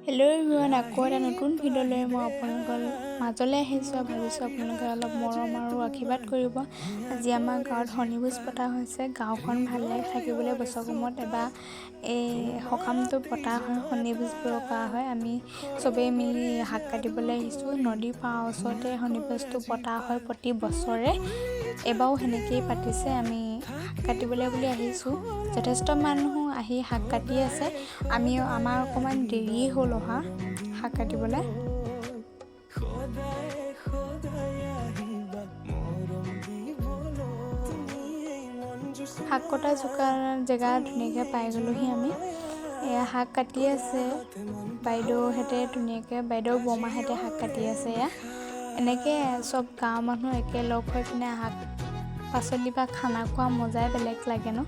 Hello' everyone, আকৌ এটা নতুন ভিডিঅ' লৈ মই আপোনালোকৰ মাজলৈ আহিছোঁ। ভাবিছোঁ আপোনালোকে অলপ মৰম আৰু আশীৰ্বাদ কৰিব। আজি আমাৰ গাঁৱত শনিভোজ পতা হৈছে। গাঁওখন ভালে থাকিবলৈ বছৰৰ মূৰত এবাৰ এই সকামটো পতা হয়, শনিভোজ কোৱা হয়। আমি চবেই মিলি শাক কাটিবলৈ আহিছোঁ। নদীৰ পাৰৰ ওচৰতে শনিভোজটো পতা হয় প্ৰতি বছৰে, এবাৰো সেনেকৈয়ে পাতিছে। আমি শাক কাটিবলৈ বুলি আহিছোঁ। যথেষ্ট মানুহ আহি শাক কাটি আছে। আমিও, আমাৰ অকণমান দেৰিয়ে হ'ল অহা শাক কাটিবলৈ। শাক কটা জোকাৰ জেগা ধুনীয়াকৈ পাই গ'লোহি আমি। এয়া শাক কাটি আছে বাইদেউহঁতে, ধুনীয়াকৈ বাইদেউ বৰমাহঁতে শাক কাটি আছে। এয়া এনেকৈ চব গাঁৱৰ মানুহ একেলগ হৈ পিনে শাক পাচলি বা খানা খোৱা মজাই বেলেগ লাগে ন।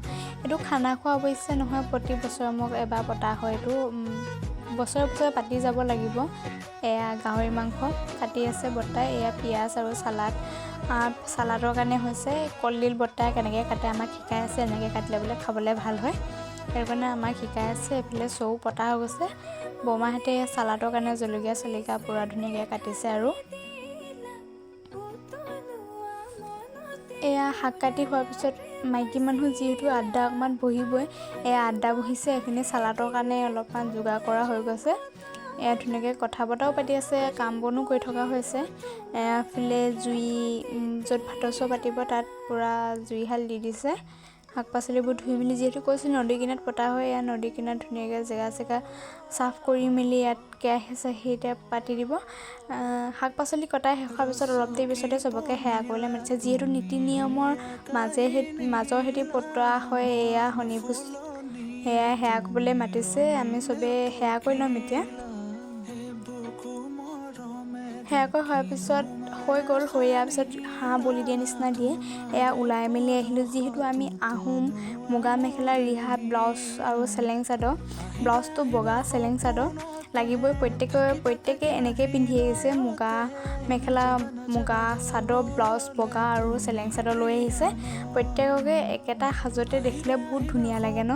এইটো খানা খোৱা অৱশ্যে নহয়, প্ৰতি বছৰৰ মূৰত এবাৰ পতা হয়। এইটো বছৰে বছৰে পাতি যাব লাগিব। এয়া গাহৰি মাংস কাটি আছে বৰ্তাই। এয়া পিঁয়াজ আৰু চালাড, চালাডৰ কাৰণে হৈছে। কলডিল বৰ্তাই কেনেকৈ কাটে আমাক শিকাই আছে। এনেকৈ কাটিলে বোলে খাবলৈ ভাল হয়, সেইটো কাৰণে আমাক শিকাই আছে। এইফালে চৰু পতা হৈ গৈছে। বৰমাহঁতে চালাডৰ কাৰণে জলকীয়া চলকীয়া পূৰা ধুনীয়াকৈ কাটিছে। আৰু এয়া শাক কাটি হোৱাৰ পিছত মাইকী মানুহ যিহেতু আড্ডা অকণমান বহিবই, এয়া আড্ডা বহিছে। এইখিনি চালাডৰ কাৰণে অলপমান যোগাৰ কৰা হৈ গৈছে। এয়া ধুনীয়াকৈ কথা বতৰাও পাতি আছে, কাম বনো কৰি থকা হৈছে। এফালে জুই য'ত ভাতৰ চৌ পাতিব তাত পূৰা জুইশাল দি দিছে। শাক পাচলিবোৰ ধুই মেলি, যিহেতু কৈছোঁ নদী কিনাৰত পতা হয়, এয়া নদী কিনাৰত ধুনীয়াকৈ জেগা চেগা চাফ কৰি মেলি ইয়াত কেৰাহী চেৰাহী এতিয়া পাতি দিব। শাক পাচলি কটাই শেষ হোৱাৰ পিছত অলপ দেৰি পিছতে চবকে সেৱা কৰিবলৈ মাতিছে। যিহেতু নীতি নিয়মৰ মাজৰ সেতি পতা হয় এয়া শনিভোজ, সেয়া সেৱা কৰিবলৈ মাতিছে। আমি চবেই সেৱা কৰি ল'ম এতিয়া। সেৱা কৰি হোৱাৰ পিছত হৈ গ'ল। হৈ দিয়াৰ পিছত হাঁহ বলি দিয়া নিচিনা দিয়ে। এয়া ওলাই মেলি আহিলোঁ। যিহেতু আমি আহোম, মুগা মেখেলা, ৰিহা, ব্লাউজ আৰু চেলেং চাদৰ, ব্লাউজটো বগা, চেলেং চাদৰ লাগিবই। প্ৰত্যেকে এনেকৈ পিন্ধি আহিছে। মুগা মেখেলা, মুগা চাদৰ, ব্লাউজ বগা আৰু চেলেং চাদৰ লৈ আহিছে। প্ৰত্যেককে একেটা সাজতে দেখিলে বহুত ধুনীয়া লাগে ন।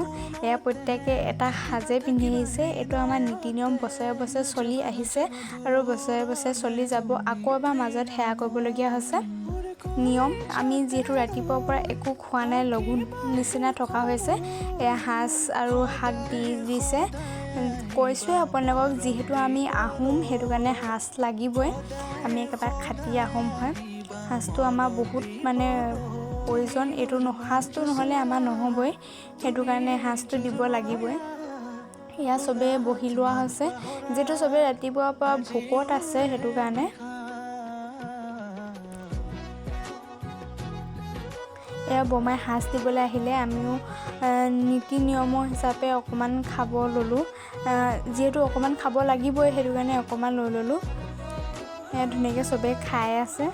এয়া প্ৰত্যেকে এটা সাজে পিন্ধি আহিছে। এইটো আমাৰ নীতি নিয়ম বছৰে বছৰে চলি আহিছে আৰু বছৰে বছৰে চলি যাব। আকৌ এবাৰ মাজত সেৱা কৰিবলগীয়া হৈছে নিয়ম। আমি যিহেতু ৰাতিপুৱাৰ পৰা একো খোৱা নাই, লঘু নিচিনা থকা হৈছে। এয়া সাজ আৰু শাক দি দিছে। কৈছোঁৱে আপোনালোকক, যিহেতু আমি আহোম সেইটো কাৰণে সাজ লাগিবই। আমি একেবাৰে খাটি আহোম হয়। সাজটো আমাৰ বহুত মানে প্ৰয়োজন। এইটো সাজটো নহ'লে আমাৰ নহ'বই, সেইটো কাৰণে সাজটো দিব লাগিবই। এয়া চবেই বহি লোৱা হৈছে, যিহেতু চবেই ৰাতিপুৱাৰ পৰা ভোকত আছে সেইটো কাৰণে। এয়া বৰমাই সাজ দিবলৈ আহিলে। আমিও নীতি নিয়মৰ হিচাপে অকণমান খাব ল'লোঁ। যিহেতু অকণমান খাব লাগিবই, সেইটো কাৰণে অকণমান লৈ ল'লোঁ। এয়া ধুনীয়াকৈ চবেই খাই আছে।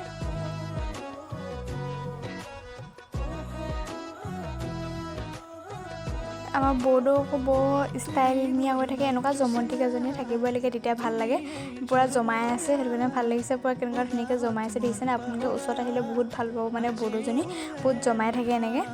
আমাৰ বৌদৌকো বৰ ষ্টাইল নিয়া হৈ থাকে। এনেকুৱা জমন্তিক এজনী থাকিবই লাগে, তেতিয়া ভাল লাগে। পূৰা জমাই আছে, সেইটো কাৰণে ভাল লাগিছে। পূৰা কেনেকুৱা ধুনীয়াকৈ জমাই আছে দেখিছেনে? আপোনালোকে ওচৰত আহিলে বহুত ভাল পাব। মানে বৌদৌজনী বহুত জমাই থাকে এনেকৈ।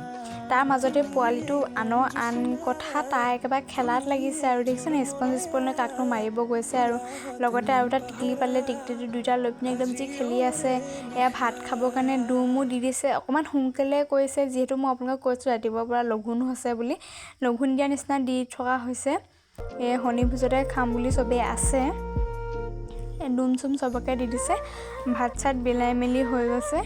তাৰ মাজতে পোৱালিটো আনৰ আন কথা, তাৰ একেবাৰে খেলাত লাগিছে আৰু দেখিছেনে? স্পঞ্জ স্পঞ্জ লৈ কাকনো মাৰিব গৈছে। আৰু লগতে আৰু এটা টিকলি পালে, টিকলিটো দুইটা লৈ পিনে একদম যি খেলি আছে। এয়া ভাত খাবৰ কাৰণে ডুমো দি দিছে। অকণমান সোনকালে কৰিছে, যিহেতু মই আপোনালোকক কৈছোঁ ৰাতিপুৱাৰ পৰা লঘোণ হৈছে বুলি। লঘোণ দিয়া নিচিনা দি থকা হৈছে। এই শনি ভোজতে খাম বুলি চবেই আছে। ডুম চুম চবকে দি দিছে। ভাত চাত বিলাই মেলি হৈ গৈছে।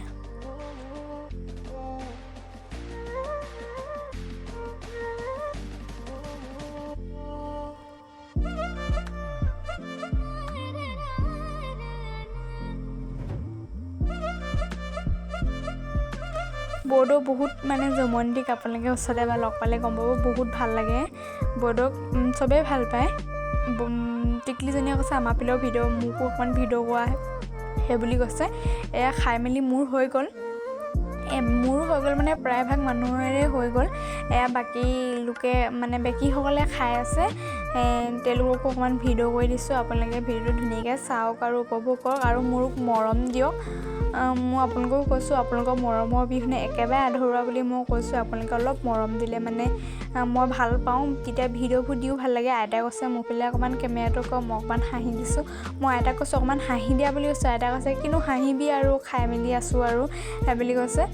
বৌদৌ বহুত মানে জমন্তিক, আপোনালোকে ওচৰতে এবাৰ লগ পালে গম পাব, বহুত ভাল লাগে বৌদৌক, চবেই ভাল পায়। টিকলিজনীয়ে কৈছে আমাৰ ফালেও ভিডিঅ', মোকো অকণমান ভিডিঅ' কৰা সেই বুলি কৈছে। এয়া খাই মেলি মোৰ হৈ গ'ল। মোৰো হৈ গ'ল, মানে প্ৰায়ভাগ মানুহৰে হৈ গ'ল। এয়া বাকী লোকে মানে বাকীসকলে খাই আছে। তেওঁলোককো অকণমান ভিডিঅ' কৰি দিছোঁ। আপোনালোকে ভিডিঅ'টো ধুনীয়াকৈ চাওক আৰু উপভোগ কৰক আৰু মোক মৰম দিয়ক। মই আপোনালোককো কৈছোঁ, আপোনালোকৰ মৰমৰ অবিহনে একেবাৰে আধৰুৱা বুলি মই কৈছোঁ। আপোনালোকে অলপ মৰম দিলে মানে মই ভাল পাওঁ, তেতিয়া ভিডিঅ'বোৰ দিও ভাল লাগে। আইতাই কৈছে, মোৰ ফালে অকণমান কেমেৰাটো কৰ, মই অকণমান হাঁহি দিছোঁ। মই আইতাক কৈছোঁ, অকণমান হাঁহি দিয়া বুলি কৈছোঁ। আইতাই কৈছে, কিনো হাঁহিবি আৰু, খাই মেলি আছোঁ আৰু, সেই বুলি কৈছে।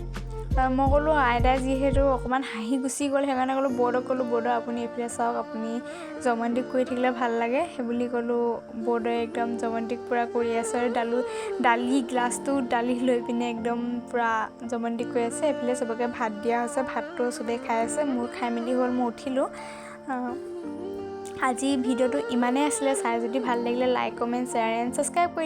মই ক'লোঁ, আইতাই যিহেতু অকণমান হাঁহি গুচি গ'ল, সেইকাৰণে ক'লোঁ, বৌদক ক'লোঁ, বৌদ, আপুনি এইফালে চাওক, আপুনি জমন্তিক কৰি থাকিলে ভাল লাগে, সেই বুলি ক'লোঁ। বৌদে একদম জমন্তিক পূৰা কৰি আছে আৰু দালি গ্লাছটো দালি লৈ পিনে একদম পূৰা জমন্তিক কৰি আছে। এইফালে চবকে ভাত দিয়া হৈছে, ভাতটো চবেই খাই আছে। মোৰ খাই মেলি হ'ল, মই উঠিলোঁ। আজি ভিডিঅ'টো ইমানেই আছিলে। চাই যদি ভাল লাগিলে, like, comment, share and subscribe কৰি